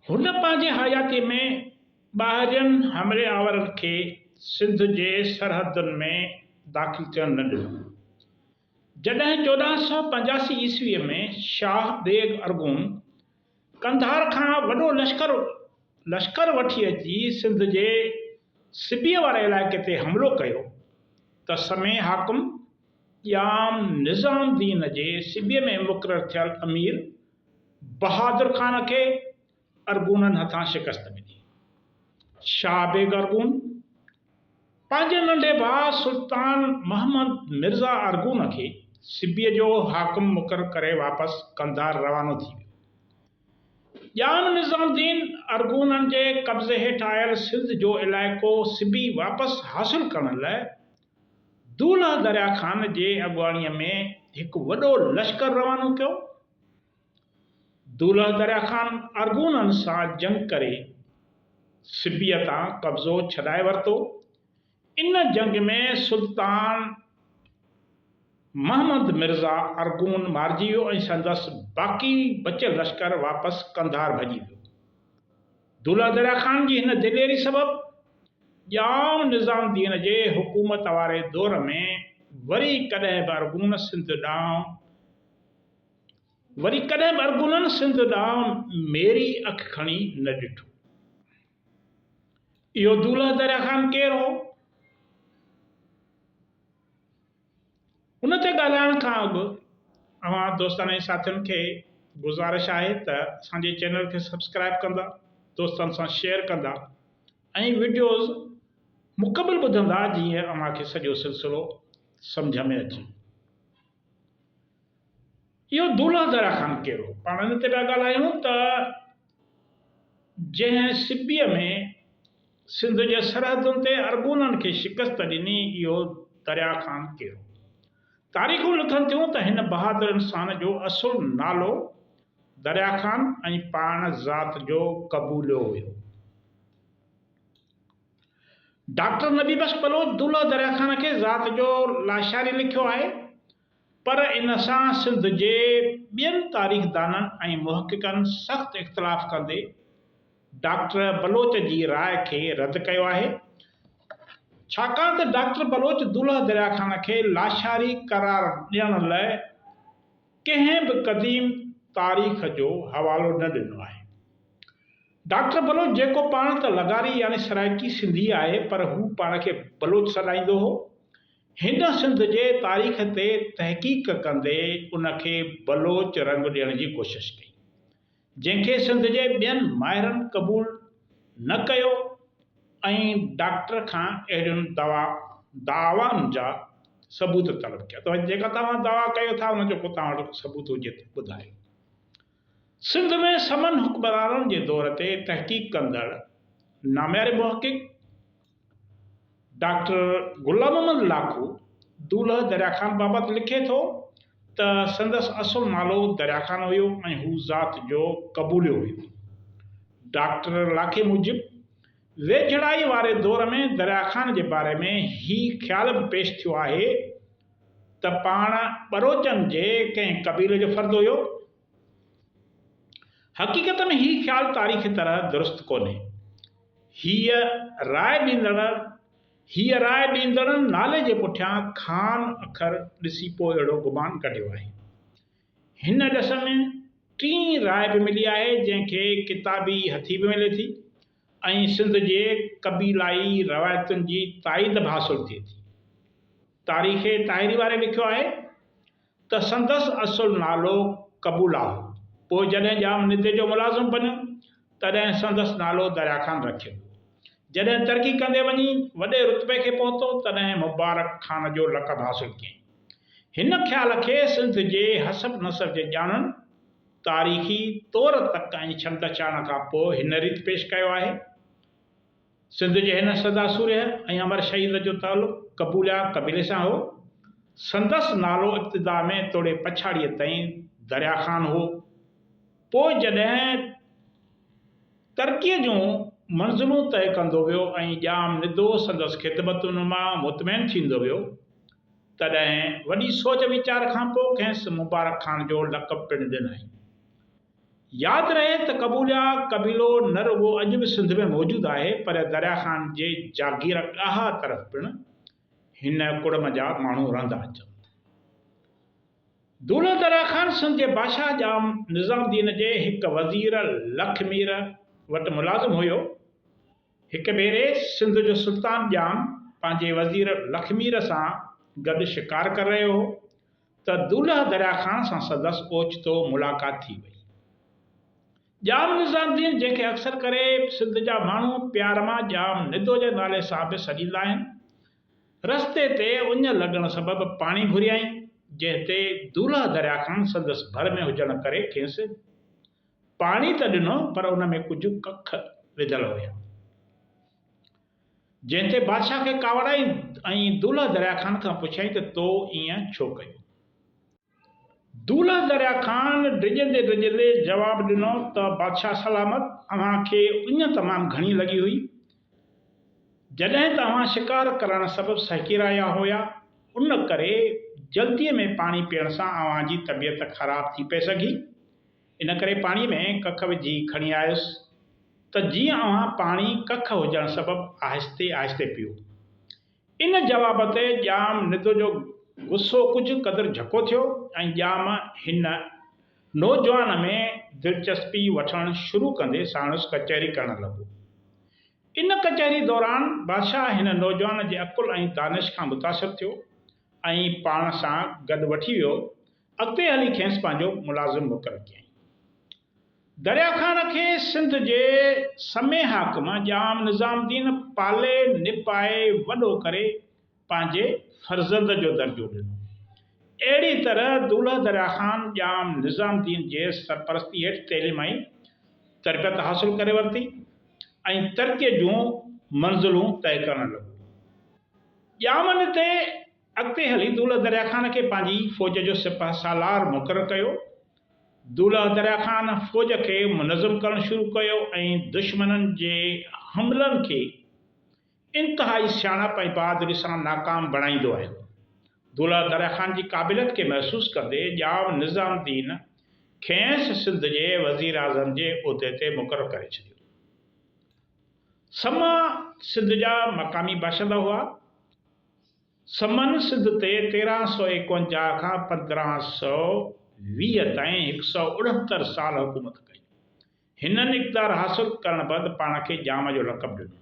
هن پنهنجي حياتيء ۾ ٻاهرين حملي آورن کي سنڌ جي سرحدن ۾ داخل ٿيڻ نه ڏنو. جڏهن 1485 عيسويء ۾ شاهه بيگ ارغون قنڌار کان وڏو لشڪر لشڪر وٺي اچي سنڌ جي سبيء واري علائقي تي حملو ڪيو ته سمي حاڪم ڄام نظام الدين جي سبيء ۾ مقرر ٿيل امير بهادر خان کي ارغونن هٿان شڪست ملي. شاهه بيگ ارغون پنهنجي ننڍي ڀاء سلطان محمد مرزا ارغون کي سبيء جو حاڪم مقرر ڪري واپس قنڌار روانو ٿي ويو. ڄام نظام الدين ارغونن جي قبضي هيٺ آيل سنڌ جو علائقو سبي واپس حاصل ڪرڻ لاء دولهه دريا خان جي اڳواڻيء ۾ هڪ وڏو لشڪر روانو ڪيو. دولهه دريا خان ارغونن سان جنگ ڪري سبيء تان قبضو ڇڏائي ورتو. ان جنگ ۾ سلطان محمد مرزا ارغون مارجي ويو ۽ سندس باقي بچيل لشڪر واپس قنڌار ڀڄي ويو. دولهه دريا خان جي هن دليري سبب ڄام نظام الدين جي حڪومت واري دور ۾ وري ڪڏهن به ارغون سنڌ ڏانهن وري ڪڏهن به ارغونن سنڌ ڏانهن ميري اک کڻي نه ڏٺو. اهو دولهه دريا خان ڪير هو؟ ان تي ڳالهائڻ کان اڳ اوهان دوستن ۽ ساٿين کي گذارش آهي ته اسان جي چينل کي سبسڪرائب ڪندا، دوستن سان شيئر ڪندا ۽ وڊيوز مڪمل ٻڌندا جيئن اوهان کي سڄو سلسلو سمجهه ۾ اچي. اهو دولهه دريا خان ڪير هو؟ پاڻ ان تي پيا ڳالهايون ته جنهن سبيء ۾ سنڌ جي سرحدن تي ارغونن کي شڪست ڏني اهو دريا خان ڪير هو؟ تاريخون لکن ٿيون ته هن بهادر انسان جو اصل نالو دريا خان ۽ پاڻ ذات جو قبوليو هيو. ڊاڪٽر نبي بخش بلوچ دولهه دريا خان کي ذات جو لاشاري لکيو آهي پر ان سان سنڌ جي ٻين تاريخدانن ۽ محققن سخت اختلاف ڪندي ڊاڪٽر بلوچ جي راء کي رد ڪيو آهي، ڇاڪاڻ ته ڊاڪٽر بلوچ دولهه دريا خان کي لاشاري قرار ڏيڻ لئه ڪنهن به قديم تاريخ جو حوالو نه ڏنو آهي. ڊاڪٽر بلوچ جيڪو پاڻ ته لغاري يعني سرائيڪي سنڌي آهي پر هو پاڻ کي بلوچ سڏائيندو هو، هن سنڌ جي تاريخ تي تحقيق ڪندي ان کي بلوچ رنگ ڏيڻ جي ڪوشش ڪئي، جنهن کي سنڌ جي ٻين ماهرن قبول نه ڪيو ۽ ڊاڪٽر کان اهڙين دعوائن جا ثبوت طلب ڪيا ته جيڪا توهان دعويٰ ڪيو ٿا ان جو ڪو توهان وٽ ثبوت هجي ته ٻڌايو. سنڌ ۾ سمن حڪمرانن جي دور تي تحقيق ڪندڙ نامياري محقق ڊاڪٽر غلام محمد لاکو دولهه دريا خان بابت لکي ٿو ته سندس اصل نالو دريا خان هيو ۽ هو ذات جو قبوليو هيو. ڊاڪٽر لاکي موجب ويجهڙائي واري دور ۾ دريا خان جي باري ۾ هي خيال به پيش ٿيو آهي ته پاڻ ٻروچن جي ڪنهن قبيلي جو فرد هيو. حقيقت ۾ هي خيال تاريخي طرح درست ڪونهي. هيء راء ڏيندڙ هيء راء ڏيندڙن نالي جي پٺيان خان اکر ڏسي پوء اهڙو گمان ڪڍيو آهي. هن ڏس ۾ ٽين راء به ملي آهي، جنهن کي ڪتابي هٿي به ملي ٿي ۽ سنڌ جي قبيلائي روايتن جي تائيد به حاصل ٿئي ٿي. تاريخ طاهري واري لکيو آهي ته سندس اصل نالو قبولا هو. پوء جڏهن ڄام ندي جو ملازم بنيو، تڏهن سندس نالو دريا خان رکيو ويو. جڏهن ترقي ڪندي وڃي وڏي رتبي کي پهتو، تڏهن مبارڪ خان جو لقب حاصل ڪيائين. هن خيال کي سنڌ جي حسب نسب جي ڄاڻن تاريخي طور تڪ ۽ ڇنڊڇاڻ کان پوء هن ريت پيش ڪيو آهي. سنڌ جي هن سدا سورهيه ۽ امر شهيد جو تعلق قبوليا قبيلي سان هو. سندس نالو ابتدا ۾ توڙي پڇاڙيء تائين دريا خان هو. پوء جڏهن ترقيء جون منزلون طئي ڪندو ويو ۽ ڄام ندو سندس خدمتن مان مطمئن ٿيندو ويو، تڏهن وڏي سوچ ويچار کان پوء کيس مبارڪ خان جو لقب پڻ ڏنائين. ياد رهي ته قبوليا قبيلو نه رڳو اڄ به سنڌ ۾ موجود آهي پر دريا خان جي جاگير ڳاها طرف پڻ هن ڪڙم جا ماڻهو رهندا اچن. دولهه دريا خان سنڌ جي بادشاهه ڄام نظام الدين جي هڪ وزير لکمير وٽ ملازم هيو. هڪ ڀيري سنڌ جو سلطان ڄام پنهنجي وزير لکمير سان گڏ شڪار ڪري رهيو هو ته دولهه دريا خان سان سندس اوچتو ملاقات ٿي وئي. ڄام نظام الدين جنهن کي اڪثر ڪري سنڌ جا ماڻهو پيار مان ڄام ندو جي نالي سان به سڏيندا آهن، رستي تي اڃ لڳڻ سبب پاڻي گهريائين، جنهن تي دولهه دريا خان سندس ڀر ۾ هجڻ ڪري کيس پاڻي ته ڏنو پر ان ۾ ڪجهه ڪک وڌل هيا. جنهن تي بادشاهه کي ڪاوڙ آئي ۽ دولهه دريا خان کان پڇيائين ته تو ائين ڇو ڪيو؟ دولهه دريا خان ڊڄندي ڊڄندي جواب ڏنو ته بادشاهه سلامت اوهان کي اڃ تمام گهڻي لڳي هئي، جڏهن ته اوهان شڪار ڪرڻ سبب سهڪي رهيا هيا، ان ڪري جلديء ۾ پاڻي پيئڻ سان اوهان جي طبيعت خراب ٿي پئي سگهي، ان ڪري پاڻي ۾ ڪک وجهي کڻي آيس ته جيئن اوهان پاڻي ڪک هجڻ سبب آهستي آهستي پيئو. ان جواب تي ڄام ندو جو غصو ڪجهه قدر جهڪو ٿيو ۽ ڄام هن نوجوان ۾ دلچسپي وٺڻ شروع ڪندي ساڻس ڪچهري ڪرڻ لڳو. ان ڪچهري دوران بادشاهه هن نوجوان جي عقل ۽ دانش کان متاثر ٿيو ۽ پاڻ سان گڏ وٺي ويو اڳتي هلي کيس پنهنجو ملازم مقرر ڪيائين. دريا خان کي سنڌ جي سمي حاڪم ڄام نظام الدين پالي نپائي وڏو ڪري پنهنجي فرزند جو درجو ڏنو. اهڙي طرح دولهه دريا خان ڄام نظام الدين جي سرپرستي هيٺ تعليم ۽ تربيت حاصل ڪري ورتي ۽ ترقيء جون منزلون طئي ڪرڻ لڳو. ڄام نتي اڳتي هلي دولهه دريا خان کي پنهنجي فوج جو سپهه سالار مقرر ڪيو. دولهه دريا خان فوج کي منظم ڪرڻ شروع ڪيو ۽ دشمنن جي حملن کي انتهائي سياڻپ ۽ بهادري سان ناڪام بڻائيندو آيو. دولهه دريا خان جي قابليت کي محسوس ڪندي ڄام نظام الدين کيس سنڌ جي وزيراعظم جي عهدي تي مقرر ڪري ڇڏيو. سما سنڌ جا مقامي باشندا هئا. سمن سنڌ تي 1351 کان 1520 تائين هڪ سئو اڻهتر سال حڪومت ڪئي. هنن اقتدار حاصل ڪرڻ بعد پاڻ کي ڄام جو لقب ڏنو.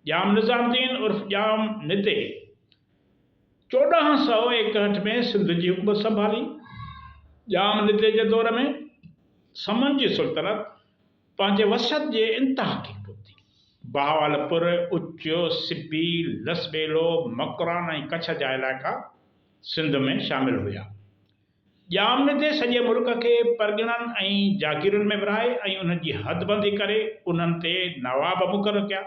ڄام نظام الدين عرف ڄام ندي 1461 ۾ سنڌ جي حڪومت سنڀالي. ڄام ندي جي دور ۾ سمن جي سلطنت پنهنجي وسعت جي انتها کي پهتي. بهاولپور، اچ، سبي، لسٻيلو، مڪران ۽ ڪڇ جا علائقا سنڌ ۾ شامل هيا. ڄام ندي سڄي ملڪ کي پرڳڻن ۽ جاگيرن ۾ ورهائي ۽ انهن جي حدبندي ڪري انهن تي نواب مقرر ڪيا،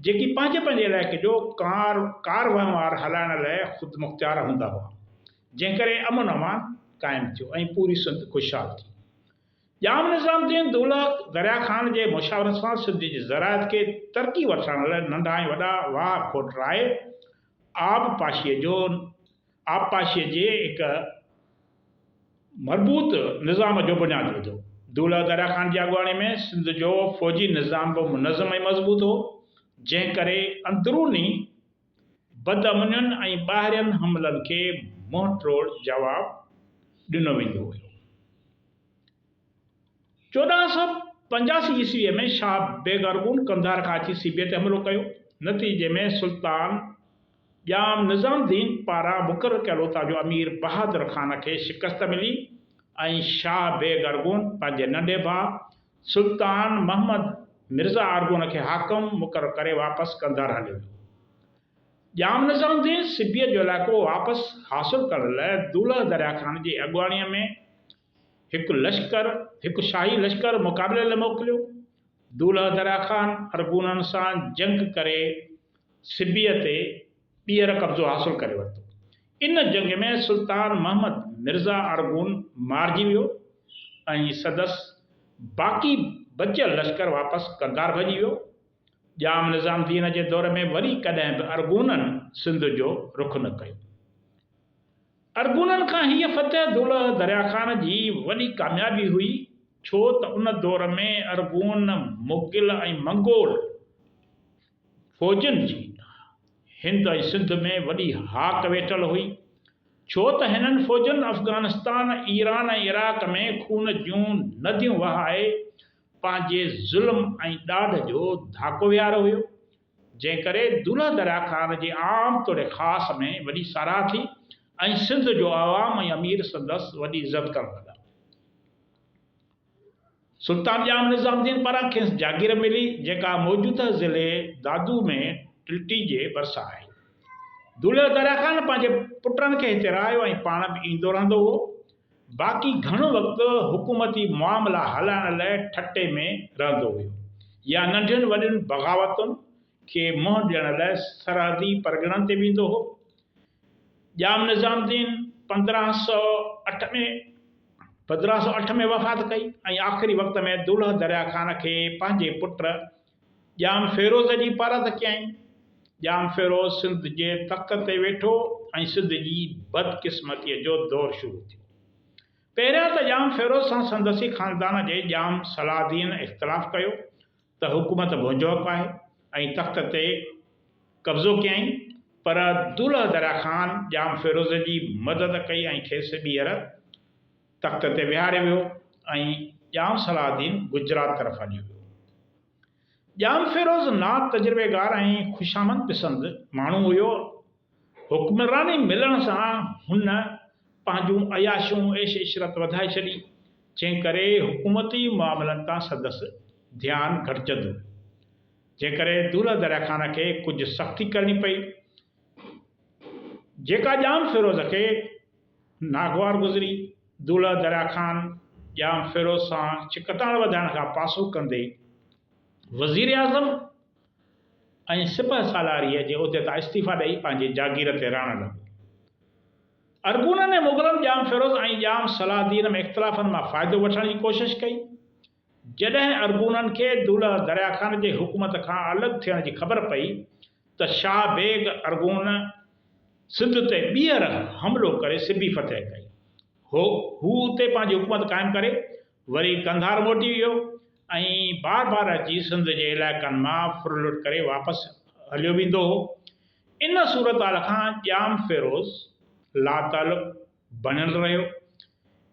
جيڪي پنهنجي پنهنجي علائقي جو ڪار ڪار وهنوار هلائڻ لاء خودمختيار هوندا هئا، جنهن ڪري امن امان قائم ٿيو ۽ پوري سنڌ خوشحال ٿي. ڄام نظام الدين دولهه دريا خان جي مشاورت سان سنڌ جي زراعت کي ترقي وٺرائڻ لاء ننڍا ۽ وڏا واهه کوٽرائي آبپاشيء جو آبپاشيء جي هڪ مربوط نظام جو بنياد وڌو. دولهه دريا خان جي اڳواڻي ۾ سنڌ جو فوجي نظام به منظم ۽ مضبوط هو، جنهن ڪري اندروني بدامنين ۽ ٻاهرين حملن کي منهن ٽوڙ جواب ڏنو ويندو هيو. 1485 عيسويء ۾ شاهه بيگ ارغون قنڌار کان اچي سبيء تي حملو ڪيو. نتيجي ۾ سلطان ڄام نظام الدين پاران مقرر ڪيل اتان جو امير بهادر خان کي شڪست ملي ۽ شاهه بيگ ارغون پنهنجي ننڍي ڀاء سلطان محمد مرزا ارغون کي حاڪم مقرر ڪري واپس قنڌار هليو ويو. ڄام نظام الدين سبيء جو علائقو واپس حاصل ڪرڻ لاء دولهه دريا خان جي اڳواڻيء ۾ هڪ لشڪر هڪ شاهي لشڪر مقابلي لاء موڪليو. دولهه دريا خان ارغونن سان جنگ ڪري سبيء تي ٻيهر قبضو حاصل ڪري ورتو. ان جنگ ۾ سلطان محمد مرزا ارغون مارجي ويو ۽ سندس باقي بچيل لشڪر واپس قنڌار ڀڄي ويو. ڄام نظام الدين جي دور ۾ وري ڪڏهن به ارغونن سنڌ جو رخ نه ڪيو. ارغونن کان هيء فتح دولهه دريا خان جي وڏي ڪاميابي هئي. ڇو ته ان دور ۾ ارغون، مغل ۽ منگول فوجن جي هند ۽ سنڌ ۾ وڏي هاڪ ويٺل هئي، ڇو ته هنن فوجن افغانستان، ايران ۽ عراق ۾ خون جون نديون وهائي پنهنجي ظلم ۽ ڏاڍ جو ڌاڪو ويهاريو هيو، جنهن ڪري دولهه دريا خان جي عام توڙي خاص ۾ وڏي ساراهه ٿي ۽ سنڌ جو عوام ۽ امير سندس وڏي عزت ڪرڻ لڳا. سلطان ڄام نظام الدين پاران کيس جاگير ملي، جيڪا موجوده ضلعي دادو ۾ ٽلٽي جي ڀرسان آهي. دولهه دريا خان پنهنجي پٽن کي هتي رهايو ۽ پاڻ به ايندو رهندو هو. باقي گهڻو وقت حڪومتي معاملا هلائڻ لاء ٺٽي ۾ رهندو هيو يا ننڍين وڏين بغاوتن کي منهن ڏيڻ لاء سرحدي پرڳڻن تي ويندو هو. ڄام نظام الدين 1508 ۾ 1508 ۾ وفات ڪئي ۽ آخري وقت ۾ دولهه دريا خان کي پنهنجي پٽ ڄام فيروز جي پارت ڪيائين. ڄام فيروز سنڌ جي تخت تي ويٺو ۽ سنڌ جي بدقسمتيء جو دور شروع ٿيو. پهريان ته ڄام فيروز سان سندس ئي خاندان جي ڄام صلاح الدين اختلاف ڪيو ته حڪومت منهنجو حق آهي ۽ تخت تي قبضو ڪيائين پر دولهه دريا خان ڄام فيروز جي مدد ڪئي ۽ کيس ٻيهر تخت تي ويهاريو ويو ۽ ڄام صلاح الدين گجرات طرف هليو ويو. ڄام فيروز نات تجربيگار ۽ خوشامند پسند ماڻهو هيو. حڪمراني ملڻ سان هن پنهنجون عياشيون عيش عشرت وڌائي ڇڏي، جنهن ڪري حڪومتي معاملن تان سندس ڌيان گهٽجندو ويو. جنهن ڪري دولهه دريا خان کي ڪجهه سختي ڪرڻي پئي، جيڪا ڄام فيروز کي ناگوار گذري، دولهه دريا خان ڄام فيروز سان ڇڪتاڻ وڌائڻ کان پاسو ڪندي وزيراعظم ۽ سپهه سالاريء جي عهدي تان استعيفا ڏئي پنهنجي جاگير تي رهڻ لڳو. ارغونن ۽ مغلن ڄام فيروز ۽ ڄام صلاح الدين ۾ اختلافن مان فائدو وٺڻ جي ڪوشش ڪئي. جڏهن ارغونن کي دولهه دريا خان جي حڪومت کان الڳ ٿيڻ جي خبر پئي ته شاهه بيگ ارغون سنڌ تي ٻيهر حملو ڪري سبي فتح ڪئي. هو هو اتي پنهنجي حڪومت قائم ڪري وري قنڌار موٽي ويو ۽ بار بار اچي سنڌ جي علائقن مان ڦرلٽ ڪري واپس هليو ويندو هو. ان صورتحال کان ڄام فيروز لاتعلق بڻيل رهيو.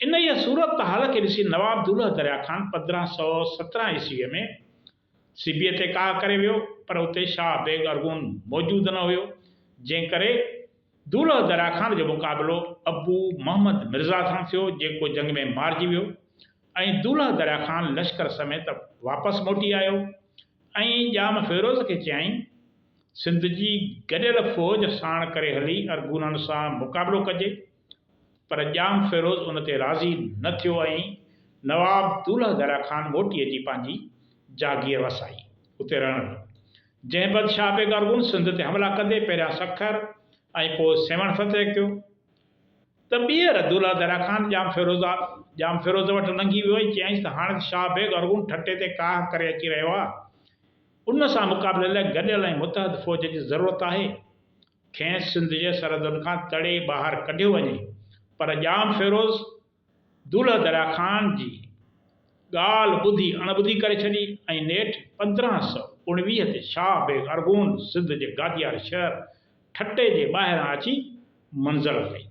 انهيء صورتحال کي ڏسي نواب دولهه دريا خان 1517 عيسويء ۾ سبيء تي ڪاهه ڪري ويو، پر اتي شاهه بيگ ارغون موجود نه هيو، جنهن ڪري دولهه دريا خان جو مقابلو ابو محمد مرزا سان ٿيو، جيڪو جنگ ۾ مارجي ويو ۽ دولهه دريا خان لشڪر سميت واپس موٽي آيو ۽ ڄام فيروز کي چيائين، سنڌ جي گڏيل فوج ساڻ ڪري هلي ارغونن سان مقابلو ڪجي، پر ڄام فيروز ان تي راضي نه ٿيو ۽ نواب دولهه دريا خان موٽي اچي پنهنجي جاگير وسائي اتي رهڻ لڳو. جنهن بعد شاهه بيگ ارغون سنڌ تي حملا ڪندي پهريان سکر ۽ پوء سيوهڻ فتح ڪيو ته ٻيهر دولهه دريا خان ڄام فيروز ڄام فيروز وٽ لنگهي ويو ۽ چيائينس ته هاڻي ته شاهه بيگ ارغون ٺٽي تي ڪاهه ڪري اچي رهيو آهي، ان سان مقابلي لاء گڏيل ۽ متحد فوج جي ضرورت آهي. کيس سنڌ جي سرحدن کان تڙي ٻاهر ڪڍيو وڃي. پر ڄام فيروز دولهه دريا خان جي ڳالهه ٻڌي اڻ ٻڌي ڪري ڇڏي ۽ نيٺ 1519 تي شاهه بيگ ارغون سنڌ جي گاديار شهر ٺٽي جي ٻاهران اچي منزل ڪئي.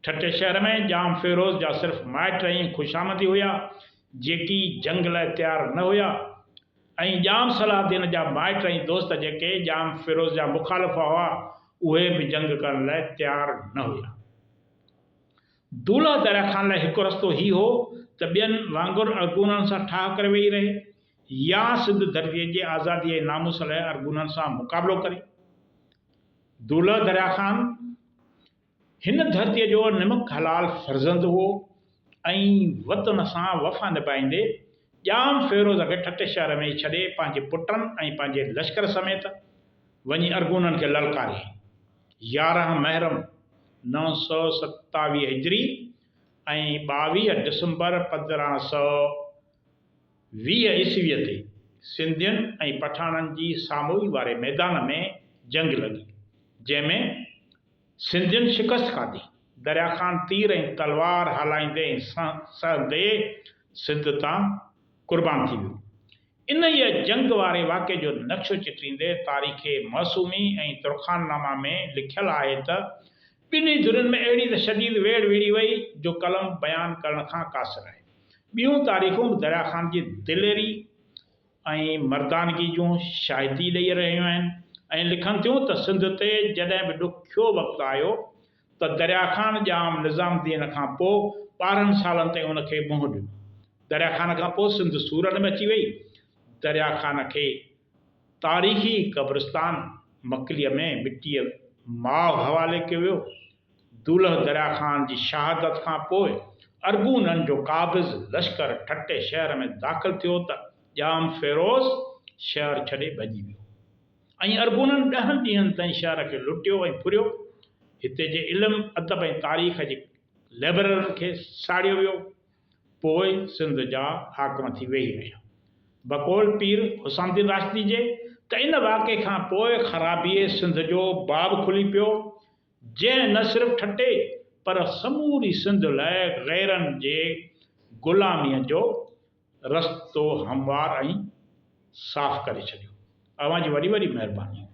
ٺٽي شهر ۾ ڄام فيروز جا صرف مائٽ ۽ خوشامدي هيا، جيڪي جنگ لاء تيار نه هيا ۽ ڄام صلاح الدين جا مائٽ ۽ دوست جيڪي ڄام فيروز جا مخالف هئا، اهي به جنگ ڪرڻ لاء تيار نه هيا. دولهه دريا خان لاء هڪ رستو هي هو ته ٻين وانگر ارغونن سان ٺاهه ڪري ويهي رهي يا سنڌ ڌرتيء جي آزادي ۽ ناموس لاء ارغونن سان مقابلو ڪري. دولهه دريا خان هن ڌرتيء جو نمڪ حلال فرزند هو ۽ وطن سان وفا نڀائيندي ڄام فيروز کي ٺٽي شهر ۾ ئي ڇڏي پنهنجي پٽن ۽ پنهنجي لشڪر سميت وڃي ارغونن کي للڪاريائين. 11 محرم 927 هجري ۽ 22 ڊسمبر 1520 عيسويء تي سنڌين ۽ پٺاڻن جي ساموئي واري ميدان ۾ جنگ لڳي، جنهن ۾ سنڌين شڪست کاڌي. دريا خان تير ۽ تلوار هلائيندي ۽ سهندي سنڌ تان قربان ٿي ويو. انهيء جنگ واري واقعي جو نقشو چٽيندي تاريخ معصومي ۽ ترخان نامه ۾ لکيل آهي ته، ٻنهي ڌرين ۾ اهڙي ته شديد ويڙهه وڙهي وئي جو قلم بيان ڪرڻ کان قاصر آهي. ٻيون تاريخون به دريا خان جي دليري ۽ مردانگي جون شاهدي ڏئي رهيون آهن ۽ لکن ٿيون ته سنڌ تي جڏهن به ڏکيو وقت آيو ته دريا خان ڄام نظام الدين کان پوء 12 سالن تائين ان کي منهن ڏنو. دريا خان کان پوء سنڌ سورن ۾ اچي وئي. دريا خان کي تاريخي قبرستان مڪليء ۾ مٽيء ماء حوالي ڪيو ويو. دولهه دريا خان جي شهادت کان پوء ارغونن جو قابض لشڪر ٺٽي شهر ۾ داخل ٿيو ته ڄام فيروز شهر ڇڏي ڀڄي ويو ۽ ارغونن ڏهن ڏينهن تائين شهر کي لٽيو ۽ ڦريو. هتي جي علم، ادب ۽ تاريخ جي لئبررين کي ساڙيو ويو. پوء سنڌ جا حاڪم ٿي ويهي رهيا. بقول پير حسام الدين راشدي جي ته ان واقعي کان پوء خرابيء سنڌ جو باب کلي پيو، جنهن نه صرف ٺٽي پر سموري سنڌ لاء غيرن جي غلاميء جو رستو هموار ۽ صاف ڪري ڇڏيو. اوهان جي وڏي وڏي مهرباني.